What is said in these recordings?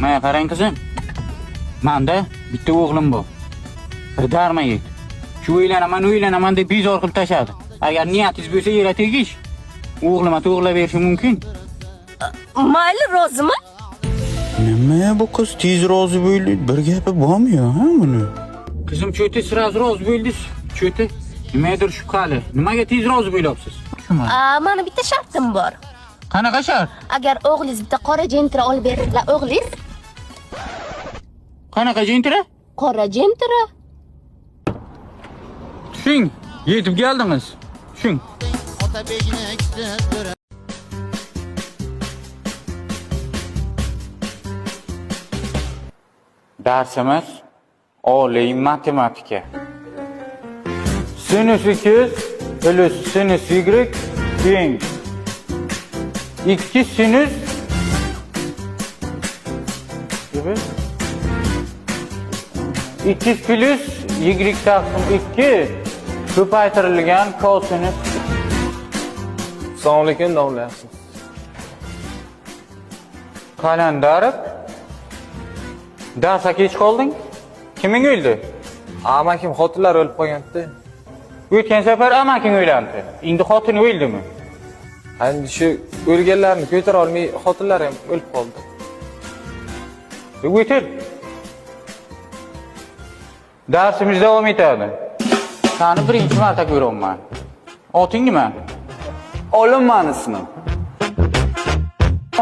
Mana qarang qizim. Manda bitta o'g'lim bor. Bir darma yet. Shu uylanaman, uylanaman deb bezor qilib tashladi. Agar niyatingiz bo'lsa yerga tegish, o'g'lima to'g'rilab berishi mumkin. Mayli, roziman. Nima bu qiz tez rozi bo'ldi? Bir gapi bormi ha buni? Qizim, cho'ti сразу rozi bo'ldingiz. Cho'ti nimadir shubhali. Nimaga tez rozi bo'lyapsiz? Mani bitta shartim bor. Qanaqa shart? Agar o'g'lingiz bitta qora jentra olib berdilar, o'g'lingiz Qanaqa jentra? Qora jentra. Tushing, yetib keldingiz. Tushing. Darsimiz oliy matematika. Sinus 2 plus sinus y teng 2 sinus 2 plus y taqsim 2 ko'paytirilgan kosinus. Assalomu alaykum, domla. Qalandarov, darsga kech qolding. Kiming o'ldi? Amakim xotinlar o'lib qolgandi. O'tgan safar amaking o'ylandi. Endi xotini o'ldimi? Endi shu o'lganlarni ko'tara olmay xotinlar ham o'lib qoldi. O'tir. Darsimiz davom etadi. Seni birinchi marta ko'ryapman. Oting nima? Olim ismim.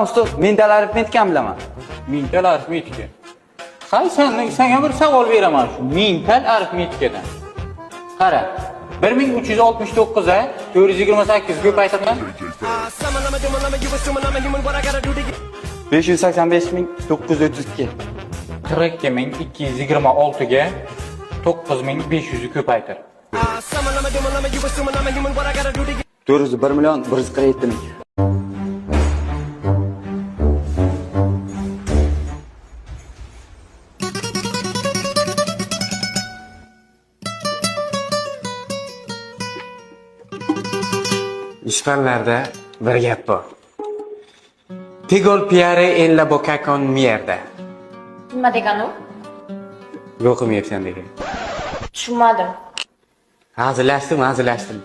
Ustoz, mental arifmetikani bilaman. Mental arifmetika. Hay, senga bir savol beraman shu mental arifmetikadan. Qara. 1369 a 428 ko'paytirma. 585932. 42226 ga 9500 ni ko'paytir. 401 million 147 ming. Ispanlarda bir gap bor. Te golpearé en la boca con mierda. Nima degani u? Lo'qim yeyapsan degan. Tushunmadim. Hazillashdim, hazillashdim.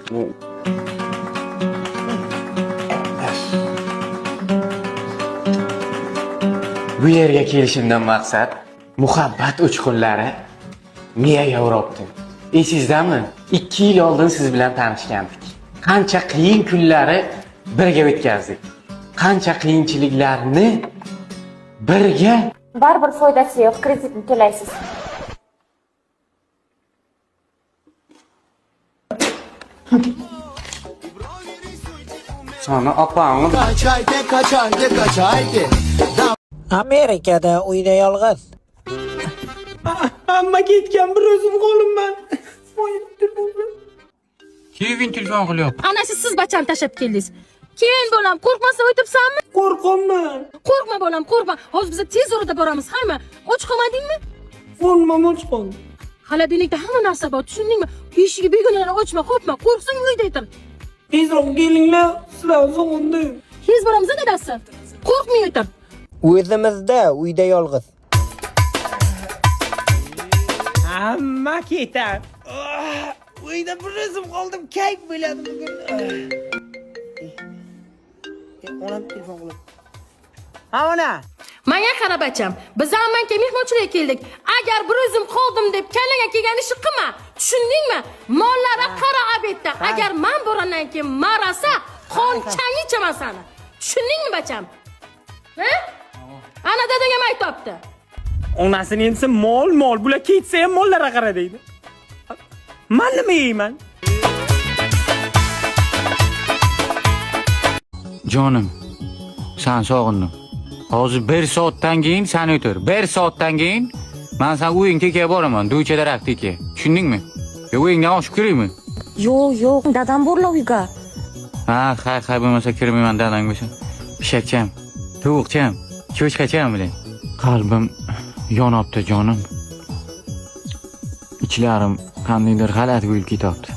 Bu yerga kelishimdan maqsad muhabbat uchqunlari miyaga uribdi. Esingizdami? 2 yil oldin siz bilan tanishgandik. Qancha qiyin kunlari birga o'tkazdik. Qancha qiyinchiliklarni birga. Baribir foydasi yo'q, kreditni to'laysiz. Soni opangni. Amerikada uyda yolg'iz. Hamma ketgan, bir o'zim qolimman. Kevin telefon qilyapti. Ana shu siz bachani tashlab keldingiz. Keyin bolam, qo'rqmasdan o'tibsanmi? Qo'rqaman. Qo'rqma bolam, qo'rqma. Hozir biz tez orada boramiz, haymi? Och qolmadingmi? Bo'lmam och qoldim. Холодильник da hamma narsa bor, tushundingmi? Eshigi begonalarni ochma, qo'rqma. Qo'rqsang uyda o'tir. Tezroq kelinglar, sizlarni sog'indim. Tez boramiz dadasi. Qo'rqmay o'tir. O'zimizda uyda yolg'iz. Hamma ketar. Uyda bir o'zim qoldim, kayf bo'ladi bugun. Onam telefon qilib. Ha, ona. Manga qara bacham, biz ammangga mehmonchilikka keldik. Agar bir o'zim qoldim deb kallangga kelgan ishni qilma. Tushundingmi? Mollara qara обед da. Agar man borandan keyin marasa, qon chang ichaman sani. Tushundingmi bacham? Ha? Ana dadang ham aytyapti. Onasini emsa mol mol, bular ketsa ham mollarga qara deydi. Man nima yeyman? Jonim, san sog'indim. Hozir 1 soatdan keyin sen o'tir. 1 soatdan keyin men san uying tekiga boraman, Do'cha daraxt tekiga. Tushundingmi? Yo uyingdan oshib kiraymi? Yo'q, yo'q, dadam borlar uyga. Ha, hay hay bo'lmasa kirmayman dadang bo'lsa. Pishakcham, tovuqcham, cho'chqacham bilan. Qalbim yonibdi jonim. Ichlarim qandaydir g'alati bo'lib ketyapti.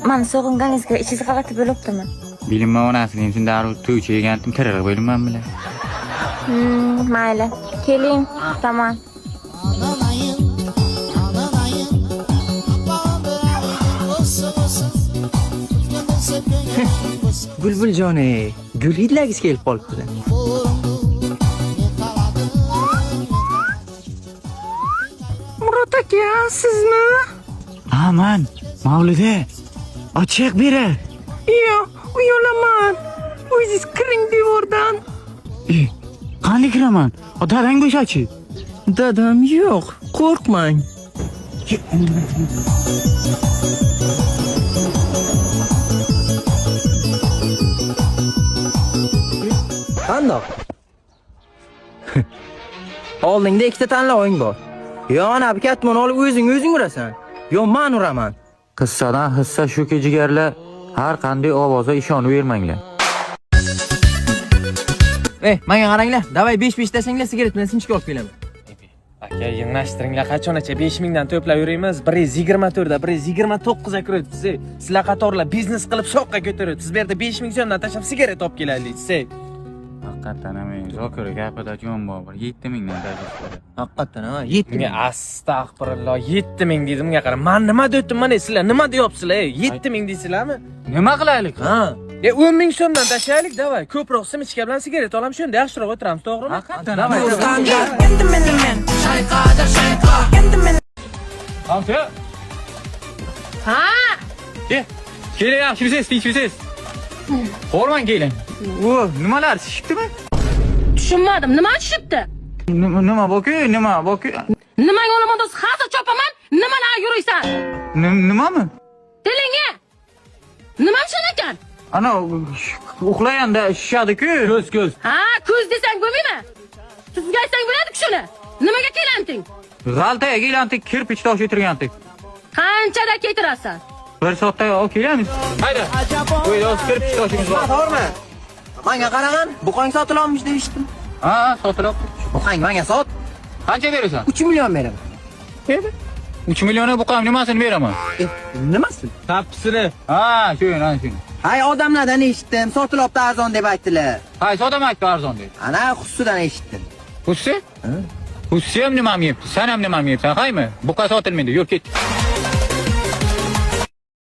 Mani sog'inganingizga ichingiz g'alati bo'libdimi? Bilinma onasini emsin darrov to'ycha yegandim, tirig'i bo'libman bilan. Mayli. Keling, kutaman. Bulbuljon, gul hidlagisi kelib qolibdi. Murod aka, sizmi? Ha, man. Mavlida. Ochiq bera. Yo'q, uyalaman. O'zingiz kiring devordan. Qanday kiraman? Dadang bo'shachi. Dadam yo'q, qo'rqmang. Qandoq? Oldingda ikkita tanloving bor. Yo ana katmon olib o'zing urasan, yo men uraman. Qissadan hissa shuki jigarlar, har qanday ovozga ishonavermanglar. Ey, menga qaranglar. Davay 5-5 tasanglar, sigaret bilan simchika olib kelaman. Aka, yig'nashtiringlar, qachongacha 5000 dan to'plab yuraymiz? 124 da 129 ga kiryapsiz. Sizlar qatorlar biznes qilib soqqa ko'taryapsiz. Bu yerda 5000 so'mdan tashlab sigaret olib kelaylik, siz. Haqiqatan ham Zokir gapida jon bor. 7000 dan tashlash kerak. Haqiqatan ha, 7 Bunga astag'firulloh, 7000 dedim, bunga qara. Men nima deyaptim, mana sizlar nima deyapsizlar? 7000 deysizlarmi? Nima qilaylik? Ha. 10000 so'mdan tashlaylik, davay. Ko'proq simichka bilan sigaret olamiz, shunda yaxshiroq o'tiramiz, to'g'rimi? Haqiqatan. Davay. Hamsa. Ha, Keling, yaxshimisiz, tinchmisiz? Qo'rman keling. U nimalar shishibdimi? Tushunmadim. Nima tushibdi? Nima bu-ku? Nima bu-ku? Nimaga olaman do'st? Hozir chopaman, nimalar yuriysan? Nimami? Tilingga. Nima tushun ekan? Ana uxlaganda shishadi-ku. Ko'z, ko'z. Ha, ko'z desang bo'lmaymi? Sizga aytsang bo'ladi shuni. Nimaga kelanting? G'altaga kelantik, kirpich tosh o'tirgandik. Qanchada ketirasan? Bir soatda olib kelamiz. Hayda. Bu yoz kirpich toshimiz bor. To'g'rimi? Menga qarag'an, buqang sotilolmish deyishdim. Ha, sotilyapti. Buqang menga sot, Qancha berasan? 3 million beraman. 3 millionni buqam nimasini beraman? Nimasi? Tapsini. Ha, shuni, ana shuni. Hay, odamlardan eshitdim, sotilyapti arzon deb aytdilar. Qaysi odam aytdi arzon deb? Ana xususidan eshitdim. Hussi? Hussi ham nimam yebdi, sen ham nimam yebsan, haymi? Buqa sotilmaydi, yur ketdik.